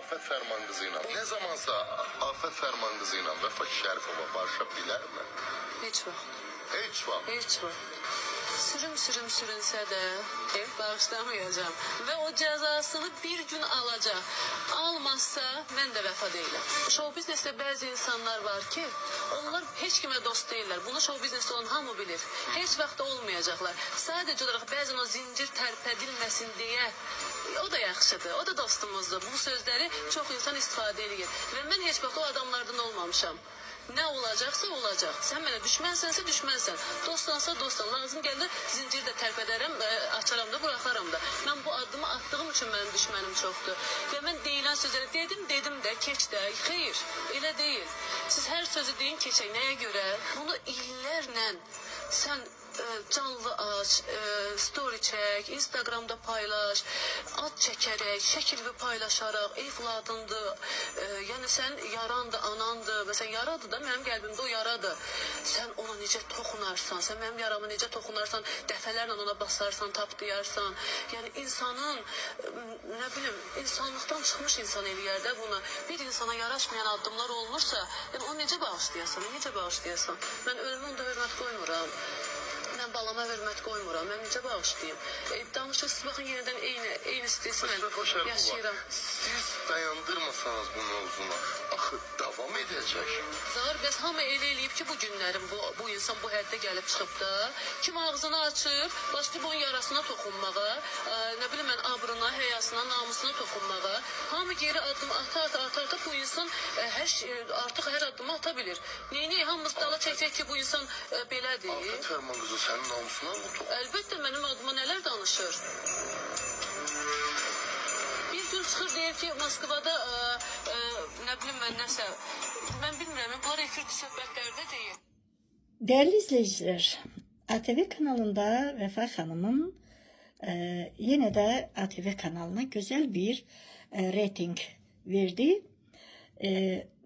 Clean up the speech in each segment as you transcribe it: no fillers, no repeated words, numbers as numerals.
Afət Fərman qızı ilə nə zamansa Afət Fərman qızı ilə Vəfa Şərifova barışa bilərmi? Heç vaxt. Heç vaxt. Heç vaxt. Sürüm sürüm sürünsə də bağışlamayacağam. Və o cəzasını bir gün alacaq. Almazsa mən də Vəfa deyiləm. Şou biznesdə bəzi insanlar var ki, onlar heç kimə dost deyillər. Bunu şou biznesdə olan hamı bilir. Heç vaxt da olmayacaqlar. Sadəcə olaraq bəzən o zincir tərpədilməsin deyə o da yaxşıdır, o da dostumuzdur. Bu sözləri çox insan istifadə edir. Və mən heç vaxt o adamlardan olmamışam. Nə olacaqsa olacaq. Sən mənə düşmənsənsə düşmənsən. Dostsansa dostsan. Lazım gəldi zinciri də tərpədərəm, açaram da, buraxaram da. Mən bu addımı attığım üçün mənim düşmənim çoxdur. Və mən deyilən sözləri dedim, dedim də, keç də. Xeyr, elə deyil. Siz hər sözü deyin, keçək. Nəyə görə? Bunu illərlə sən canlı aç, story çək, Instagramda paylaş, ad çəkərək, şəkil paylaşaraq, evladındır, yəni sən yarandı, anandır, məsələn yaradır da, mənim qəlbimdə o yaradır. Sən ona necə toxunarsan, sən mənim yarama necə toxunarsan, dəfələrlə ona basarsan, tapdayarsan. Yəni insanın, nə bilim, insanlıqdan çıxmış insan eləyər də bunu. Bir insana yaraşmayan addımlar olunursa, yəni onu necə bağışlayasan, necə bağışlayasan? Mən ölümə onda hörmət qoymuram. Mən balama hörmət qoymuram. Mən necə bağışlayım? Danışırsınız, baxın yenidən eyni stresi mən Vəfa Şərifova, yaşayıram. siz dayandırmasanız bu mövzunu, axı davam edəcək. Zaur, bəs hamı elə eləyib ki, bu günlərin bu insan bu həddə gəlib çıxıb da, kim ağzını açır, başlayıb onun yarasına toxunmağa, nə bilim mən abrına, həyasına, namusuna toxunmağa. Hamı geri addım ata ata ata ata bu insan hər şey, artıq hər addımı ata bilir. Neyini hamımız dala çəkək ki, bu insan belədir. Afət Fərman qızı sənin namusuna mı toxunur? Əlbəttə mənim adıma nələr danışır. Bir gün çıxır deyir ki, Moskvada nə bilim mən nəsə, mən bilmirəm, bunlar efir söhbətlərdə deyil. Değerli izleyiciler, ATV kanalında Vefa Hanım'ın yine de ATV kanalına güzel bir reyting verdi.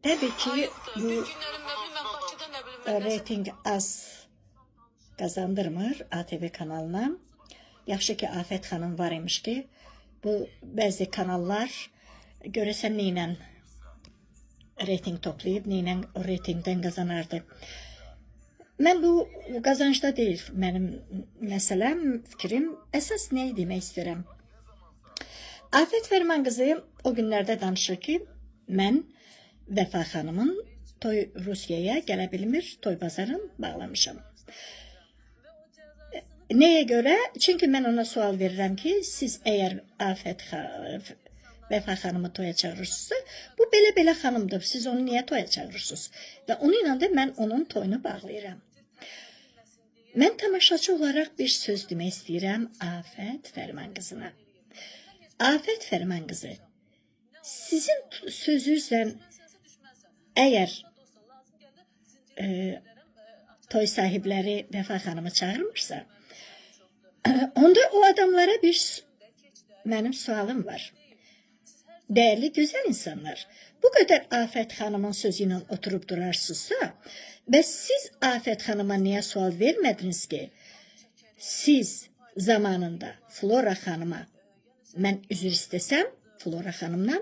Tabii ki Ayıbdır. bu Bir günlərim nə bilim mən Bakıda nə bilim mən nəsə. reyting az kazandırmır ATV kanalına. Yaxşı ki Afət xanım var imiş ki, bu bəzi kanallar görəsən nə ilə reyting toplayıb, nə ilə o reytingdən qazanardı. Mən bu qazancda deyil mənim məsələm, fikrim. Əsas nəyi demək istəyirəm? Afət Fərman qızı o günlərdə danışır ki, mən Vəfa xanımın toy Rusiyaya gələ bilmir, toy bazarını bağlamışam. Nəyə görə? Çünki mən ona sual verirəm ki, siz əgər Afət Vəfa xanımı toya çağırırsınızsa, bu belə-belə xanımdır. Siz onu niyə toya çağırırsınız? Və onunla da mən onun toyunu bağlayıram. Mən tamaşaçı olaraq bir söz demək istəyirəm Afət Fərman qızına. Afət Fərman qızı, sizin sözünüzlə əgər toy sahibləri Vəfa xanımı çağırmırsa, onda o adamlara bir mənim sualım var. Değerli güzel insanlar, bu kadar Afət xanımın sözü ilə oturub durarsınızsa, bəs siz Afət xanıma niyə sual vermədiniz ki, siz zamanında Flora xanıma mən üzr istəsəm, Flora xanımdan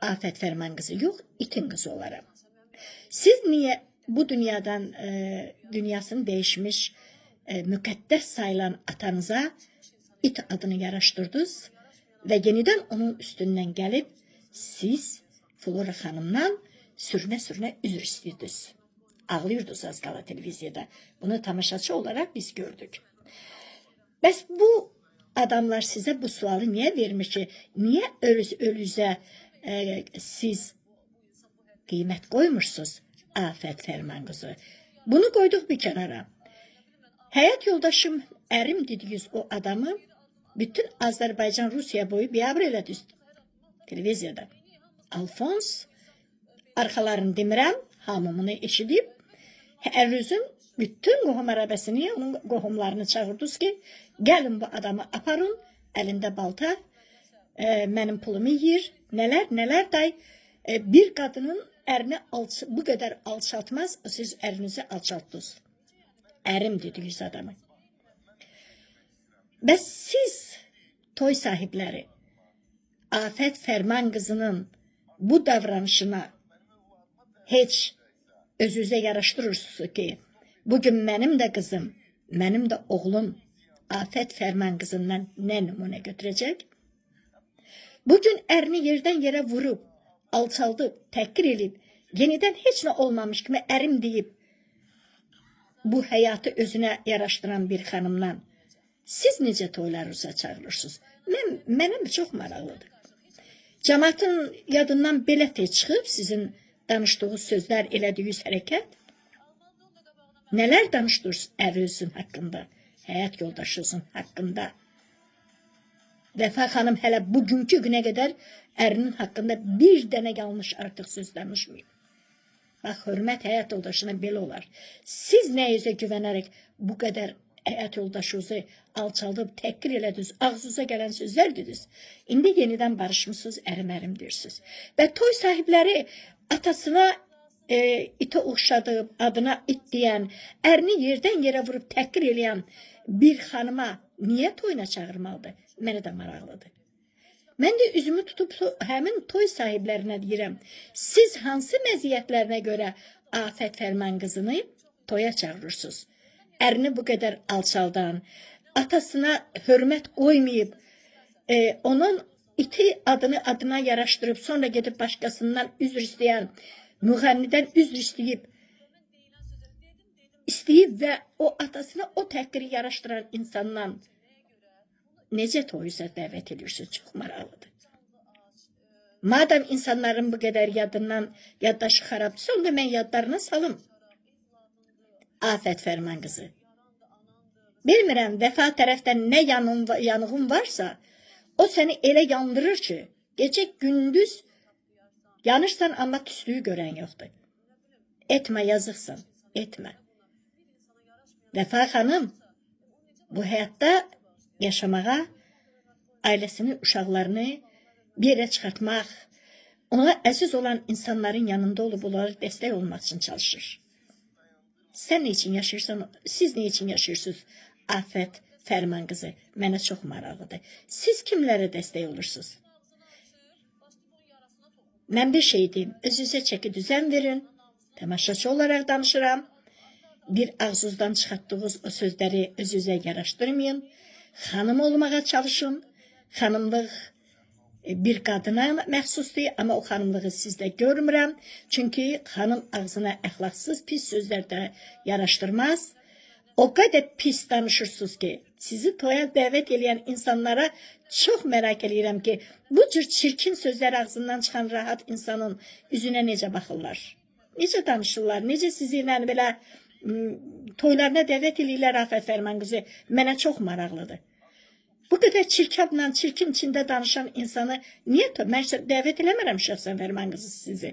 Afət Fərman qızı yox, itin qızı olaram. Siz niyə bu dünyadan dünyasını değişmiş müqəddəs sayılan atanıza it adını yaraşdırdınız və yenidən onun üstündən gəlib siz Flora xanımdan sürünə-sürünə üzr istəyirdiniz. Ağlayırdınız az qala televiziyada. Bunu tamaşaçı olaraq biz gördük. Bəs bu adamlar sizə bu sualı niyə vermir ki, niyə ölüzə siz qiymət qoymursunuz Afət Fərman qızı? Bunu qoyduq bir kənara. Həyat yoldaşım ərim dediyiniz o adamı bütün Azərbaycan Rusiya boyu biabır elədi televiziyada. Alfons arxalarını demirəm, hamı bunu eşidib. Ərinizin bütün qohum ərəbəsini, onun qohumlarını çağırdınız ki, gəlin bu adamı aparın, əlində balta, mənim pulumu yeyir, nələr, nələr day. Bir qadının ərini bu qədər alçaltmaz, siz ərinizi alçaltdınız. Ərim dediyiniz adamı. Bəs siz toy sahibləri Afət Fərman qızının bu davranışına heç özünüzə yaraşdırırsınız ki, bugün mənim də qızım, mənim də oğlum Afət Fərman qızından nə nümunə götürəcək? Bugün ərini yerdən yerə vurub, alçaldıb, təhqir elib, yenidən heç nə olmamış kimi ərim deyib, bu həyatı özünə yaraşdıran bir xanımdan siz necə toylarınıza çağırırsınız? Mənə çox maraqlıdır. Cəmaatın yadından belə tez çıxıb sizin danışdığınız sözlər, elədiyiniz hərəkət? Nələr danışdınız ərinizin haqqında, həyat yoldaşınızın haqqında? Vəfa xanım hələ bugünkü günə qədər ərinin haqqında bir dənə yanlış artıq söz danışmayıb. Bax, hörmət həyat yoldaşına belə olar. Siz nəyizə güvənərək bu qədər həyat yoldaşınızı alçaldıb, təhqir elədiniz, ağzınıza gələn sözlər dediniz. İndi yenidən barışmısınız, ərim ərim deyirsiniz. Və toy sahibləri atasına itə oxşadıb, adına it deyən, ərini yerdən yerə vurub təhqir eləyən bir xanıma niyə toyuna çağırmalıdır? Mənə də maraqlıdır. Mən də üzümü tutub həmin toy sahiblərinə deyirəm. Siz hansı məziyyətlərinə görə Afət Fərman qızını toya çağırırsınız? Ərini bu qədər alçaldan, atasına hörmət qoymayıb, onun iti adını adına yaraşdırıb, sonra gedib başqasından üzr istəyən, müğənnidən üzr istəyib və o atasına o təhqiri yaraşdıran insandan necə toyuza dəvət edirsiniz? Çox maraqlıdır. Madam insanların bu qədər yadından, yaddaşı xarabdırsa, onda mən yadlarına salım. Afət Fərman qızı. Bilmirəm, Vəfa tərəfdən nə yanığın varsa, o səni elə yandırır ki, gecə gündüz yanırsan, amma tüstüyü görən yoxdur. Etmə, yazıqsan, etmə. Vəfa xanım bu həyatda yaşamağa, ailəsinin uşaqlarını bir yerə çıxartmaq, ona əziz olan insanların yanında olub onlara dəstək olmaq üçün çalışır. Sən nə üçün yaşayırsan, siz nə üçün yaşayırsınız? Afət Fərman qızı, mənə çox maraqlıdır. Siz kimlərə dəstək olursunuz? Mən bir şey deyim, özünüzə çəki düzən verin. Tamaşaçı olaraq danışıram. Bir ağzınızdan çıxartdığınız o sözləri özünüzə yaraşdırmayın. Xanım olmağa çalışın. Xanımlıq bir qadına məxsusdur, amma o xanımlığı sizdə görmürəm. Çünki xanım ağzına əxlaqsız pis sözlər də yaraşdırmaz. O qədər pis danışırsınız ki, sizi toya dəvət eləyən insanlara çox merak eləyirəm ki, bu cür çirkin sözlər ağzından çıxan rahat insanın üzünə necə baxırlar? Necə danışırlar? Necə sizi ilə belə toylarına dəvət eləyirlər Afət Fərman qızı? Mənə çox maraqlıdır. Bu qədər çirkabla, çirkin içində danışan insanı niyə mən dəvət eləmərəm şəxsən Fərman qızı sizi.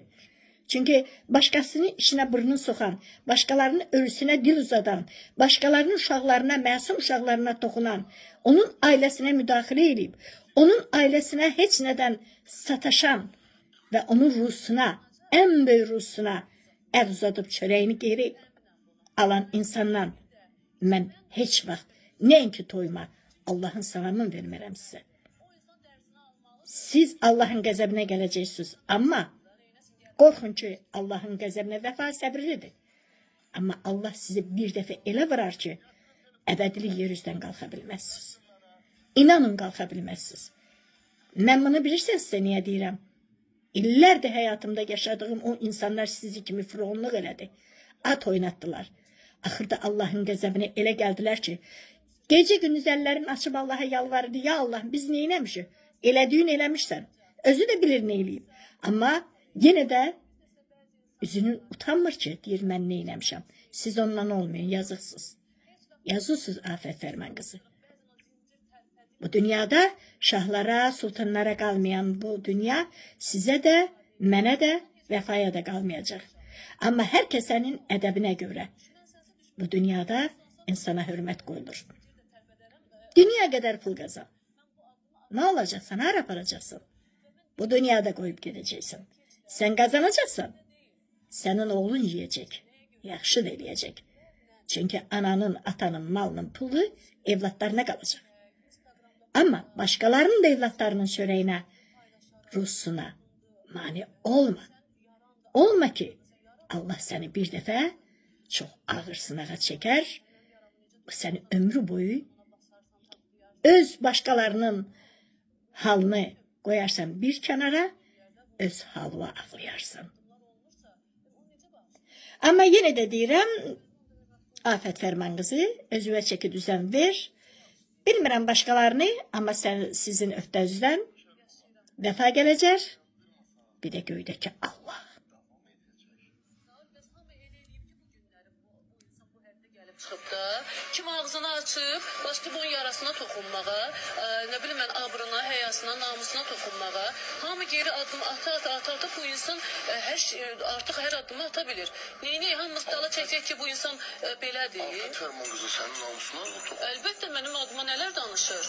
Çünki başqasının işinə burnunu soxan, başqalarının ölüsünə dil uzadan, başqalarının uşaqlarına, məsum uşaqlarına toxunan, onun ailəsinə müdaxilə eləyib, onun ailəsinə heç nədən sataşan və onun ruhsuna, ən böyük ruhsuna əl uzadıb çörəyini geri alan insandan mən heç vaxt nəinki toyuma Allahın salamını vermərəm sizə. Siz Allahın qəzəbinə gələcəksiniz, amma qorxun ki, Allahın qəzəbinə Vəfa səbirlidir. Amma Allah sizi bir dəfə elə vurar ki, əbədilik yer üzdən qalxa bilməzsiniz. İnanın, qalxa bilməzsiniz. Mən bunu bilirsiniz sizə niyə deyirəm? İllərdir həyatımda yaşadığım o insanlar sizi kimi fironluq elədi. At oynatdılar. Axırda Allahın qəzəbinə elə gəldilər ki, gecə gündüz əllərini açıb Allaha yalvarırdı. Ya Allah, biz nə eləmişik? Elədiyin eləmişsən. Özü də bilir nə eləyib. Amma yenə də üzünün utanmır ki, deyir mən nə eləmişəm. Siz ondan olmayın, yazıqsınız. Yazıqsınız Afət Fərman qızı. Bu dünyada şahlara, sultanlara qalmayan bu dünya sizə də, mənə də, Vəfaya da qalmayacaq. Amma hər kəsənin ədəbinə görə bu dünyada insana hörmət qoyulur. Dünya qədər pul qazan. Nə olacaqsan, hara aparacaqsan? Bu dünyada qoyub gedəcəksən. Sən qazanacaqsan. Sənin oğlun yeyəcək. Yaxşı da eləyəcək. Çünki ananın, atanın, malının pulu evlatlarına qalacaq. Amma başqalarının da evlatlarının çörəyinə, ruhsuna, Mane olma. Olma ki Allah seni bir defa çok ağır sınağa çeker. Seni ömrü boyu öz başkalarının halını koyarsan bir kenara, öz halva ağlayarsın. Ama yine de deyirəm, Afət Fərman qızı, özünə çeki düzən ver. Bilmirəm başqalarını, amma sən sizin öhdənizdən vəfa gələcək. Bir də göydəki Allah. Çıxıb da, kim ağzını açıb, başlayıb onun yarasına toxunmağa, nə bilim mən abrına, həyasına, namusuna toxunmağa, hamı geri addım ata ata ata ata bu insan hər şey, artıq hər addımı ata bilir. Neyini hamımız dala çəkək ki, bu insan belədir. Afət Ferman qızı sənin namusuna mı toxundu? Əlbəttə mənim adıma nələr danışır.